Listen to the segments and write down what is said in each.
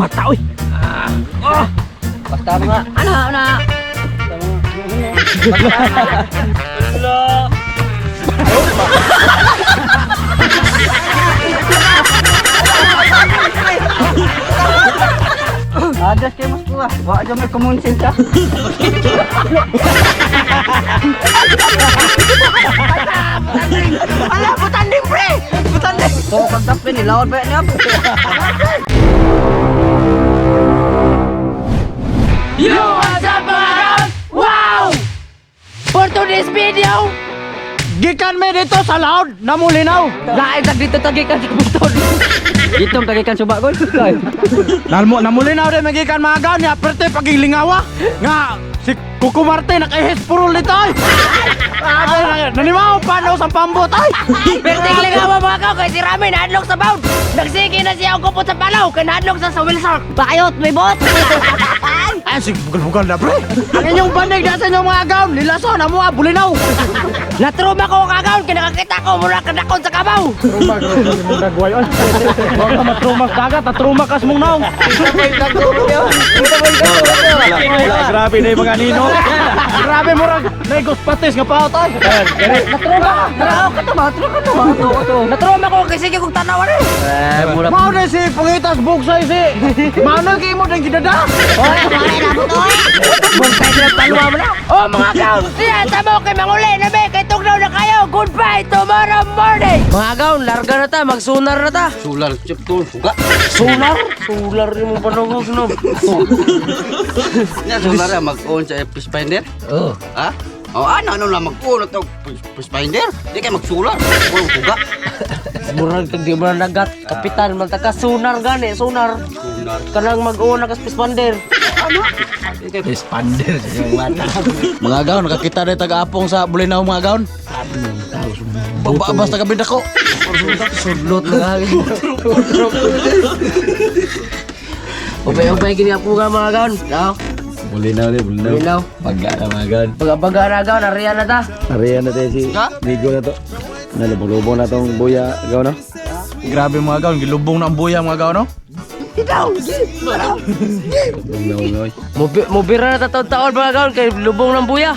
Mata-mata oy. Ah. Basta mga Ano, ano? Ala. Adas kayo mas kuha. Wa dyan may common sense ha. Ala, butanding pre! Butanding! So pagtapin ni lawan ba niya? Yo, what's up mga kaon? Wow! For today's video, Gikan me dito sa laod, namulinaw. lain tag dito tagikan sa butod. Ditong kagikan suba gol. Nalmo namulinaw rin magikan mga gaon ya perte pagiglingawa. Nga si Kuko Marte nakaihis purol dito ay. Ah, nanimaw paano sa pambot ay. Perting lingawa mga kaon kay si Rami nahadlok sa bound. Nagsige na siya og kupot sa palaw kay nahadlok sa Wilson. Bayot, may bot. Ay si bugal-bugal na pre. Ang inyong banig na sa inyong mga gaon, nilaso na mo ah, bulinaw. Natruma ko kagaon kay nakakita ko mura kadakon sa kabaw. Truma mong dagway oy. Wa ka matruma sa dagat, atruma kas mong naong. Grabe na yung mga nino. Grabe murag negos patis nga paot ay. Natruma ko. Ka to ba? Ka to ba? To. Natruma ko kay sige kong tanawan eh. Eh, mura. Mao na si Pangitas Bugsay si. Mao na kay mo dang gidada. Oy, mga na mo oy. Bugsay na paluwa mo na. Oh mga gaon, siya tamo kay manguli na be kay tugnaw na kayo. Goodbye tomorrow morning. Mga gaon, larga na ta, magsunar na ta. Sular chip to suga. Sunar? Sular ni mo panugog no. Nya sular ya mag-on sa fish finder. Oh. Ha? Oh, ano ano lang mag-on to fish finder? Di kay magsular. Puro suga. Murag kag di mo na nagat, kapitan man ta ka sunar gani, sunar. Sular. Kanang mag-una ka spander. Expander sa iyong mata. Mga gaon, nakakita na taga-apong sa Bulinaw mga gaon. Baba, basta kami dako. Sudlot na gani. Ubay-ubay gini apo nga mga gaon. No? Bulinaw ni, Bulinaw. Bulinaw. Baga na mga gaon. Baga-baga na gaon, ariyan na ta. Ariyan na tayo si Migo na to. Nalubong-lubong na tong buya gaon no? Grabe mga gaon, gilubong na ang buya mga gaon no. Lubong na. Mubira na ta taon-taon mga gaon kay lubong ng buya.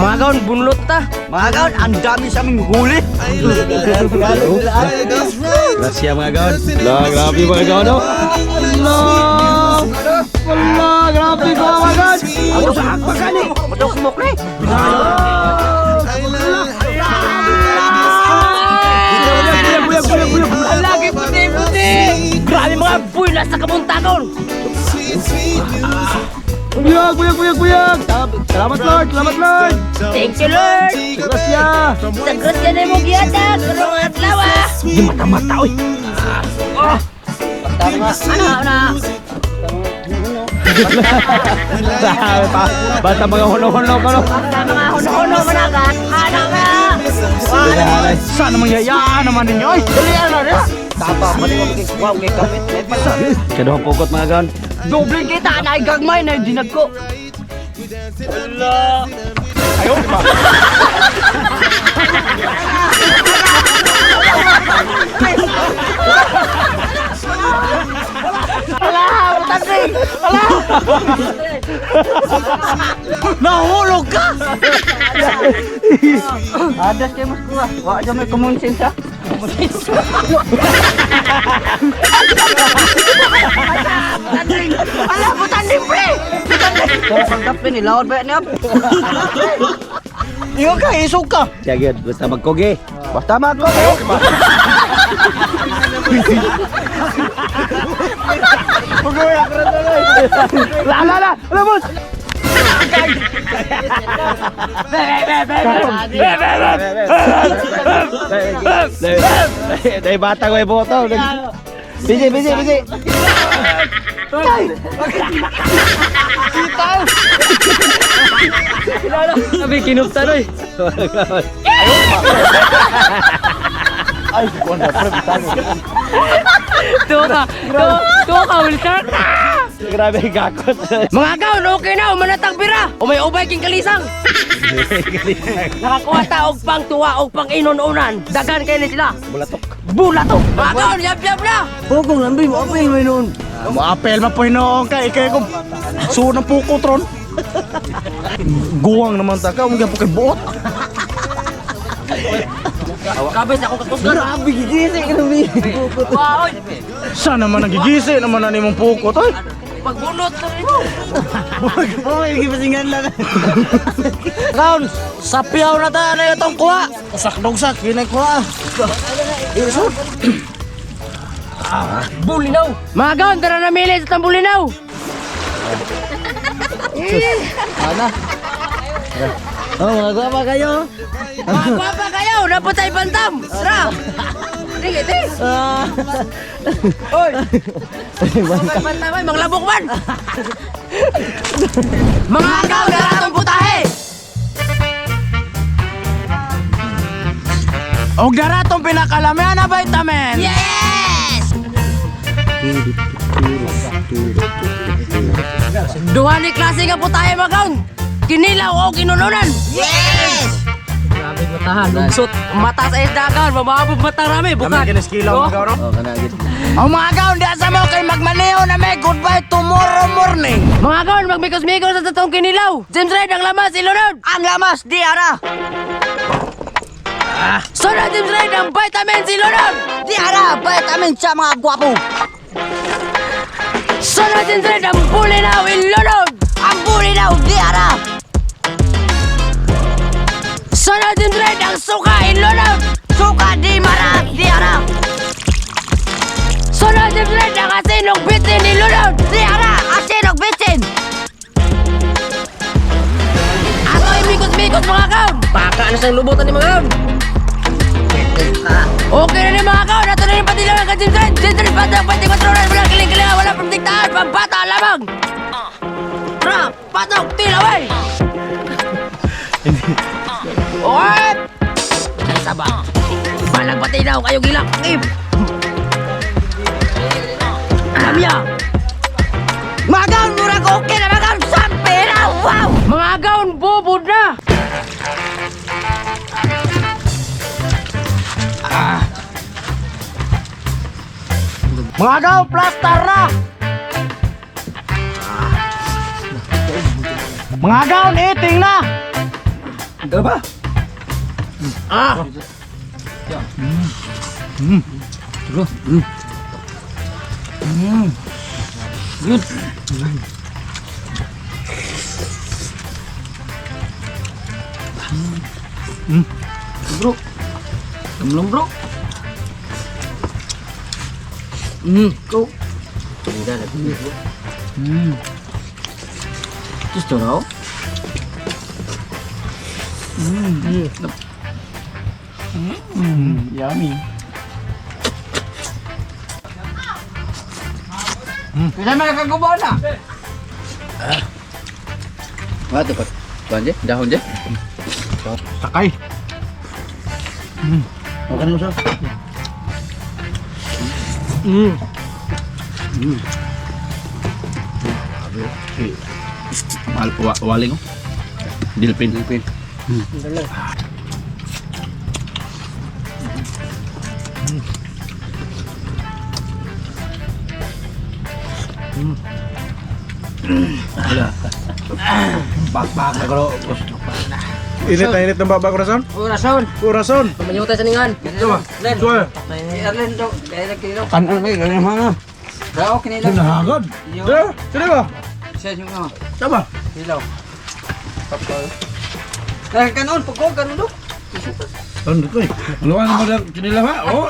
Mga gaon, bunlot ta. Mga gaon, ang dami sa aming huli. Gracias mga gaon. La, grabe mga gaon no? Wala! Wala! Grabe ko mga gaon! Ako sa akpa gani. Madukmok ni. Lagi puti-puti. Grabe mga buy nasa kabuntagon. Buyag, buyag, buyag, buyag! Salamat Lord! Salamat Lord! Thank you Lord. Gracias! Sa grasya na imong gihatag karong adlaw. Di mata-mata oy! Basta mga Ano ano? Basta mga hono-hono ka no? Basta mga hono-hono managat. Ano ka? Sana mangyayaan naman ninyo oy! Dalian na niya! tapa pati mo kay wow kay kapit. May pasa. Kaduhang pukot mga gaon. Doble kita na gagmay na dinag ko. Nahulog ka! Adas kayo mas kuha. Wa dyan may common sense ha. Ala, butanding pre. So pagtapin ni lawan ba niya? Ingat ka, isog ka! Siya gyud, basta magkugi. Basta magkugi. La la la! Ala boss! Dahil bata ko boto. Busy, busy, busy. Sabi, kinupta doy. Ay, kuwan na pre, bitano. Tuwa ka. Tuwa ka, Wilson. Grabe gakot. Mga gaon, okay na. Umanatang bira. Umay-ubay king kalisang. Nakakuha ta og pang tuwa og pang inon-unan. Dagan kayo ni sila. Bulatok. Bulatok. Mga gaon, yab-yab na. Pugong lambi mo apil may noon. Mo apel man po hinoon ka ikay ko. Suod ng puko tron. Guwang naman ta ka, mo gyud kay buot. Kabes ako kakusgan. Grabe gigisi grabe. Wow, oy. Sana man nagigisi naman na nimong puko toy. Pagbunot na rin mo. Oh, gipasingan lang. Rounds, sapiaw na ta na itong kuha. Sak dog sak kinay kuha. Bulinaw. Mga gaon, tara na mili sa Tambulinaw. Ana. Oh, mga gwapa kayo. Mga gwapa kayo, naputay bantam. Tara. Sige, sige. Ah. Oy. Mga bantam ay manglabok man. Mga gaon, tara atong putahe. Og dara tong pinakalamian na vitamin. Yes! Duha ni klase nga putahe mga gaon. Kinilaw o kinununan. Yes! Grabe matahan. Lugsot. Mata sa isda gaon. Mamabog mata rami. Bukan. Kami kinis kilaw mga gaon. Oh, kana gid. Ang mga gaon di asa mo kay magmaneho na may goodbye tomorrow morning. Mga gaon, magmikos-mikos sa tatong kinilaw. James Red, ang lamas, ilunod. Ang lamas, di ara! Sunod, James Red, ang vitamins, ilunod. Di ara! Vitamin sa mga gwapo! Sunod, James Red, ang bulinaw, ilunod. Ang bulinaw, di ara! Sunod, James Red, ang suka, ilunod. Suka di mara, di ara! Sunod, James Red, ang asin, ug bitin, ilunod. Di ara! Asin og bitsin! Ato imikos-mikos, mga gaon. Baka na siyang lubutan ni mga gaon. Okay na ni mga gaon. Ato na yung patilaw ang James Red. James Red, patang 24 oras. Walang kiling-kilingan, walang pamdigtaan. Pambata lamang. Tra, patok, tilaway. Oy! Saba. Balag patilaw kayo gilak. If. Alamya. Magaon, murag okay na magaon sa pera! Wow! Mga gaon, bubod na. Mga gaon plaster na. Mga gaon eating na. Diba? Ah. Bro. Kamlong bro. Go. Gusto raw? Yummy. Kaya mga kagubaw na! Wa dapat. Tuan je, dahon je. Sakay. Makan mo sa. Waling oh. Dilpin. Dilpin. Bakbak na ko. Init na init ng baba corazon. Orason. Corazon. Pamanyutay sa ningan. Suwa. Kanon kay ganyan mga. Daw kinilaw. Nahagod. Sino? Sino ba? Siya yung mga. Tama. Hilaw. Dahil kanon pagko kanon do. Ano to eh? Ano ka naman kinila ba? Oh.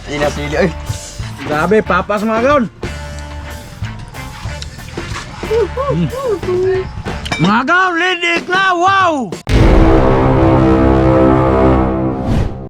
Ay na sili oy. Grabe, papas mga gaon. Mga gaw, lidik na, wow!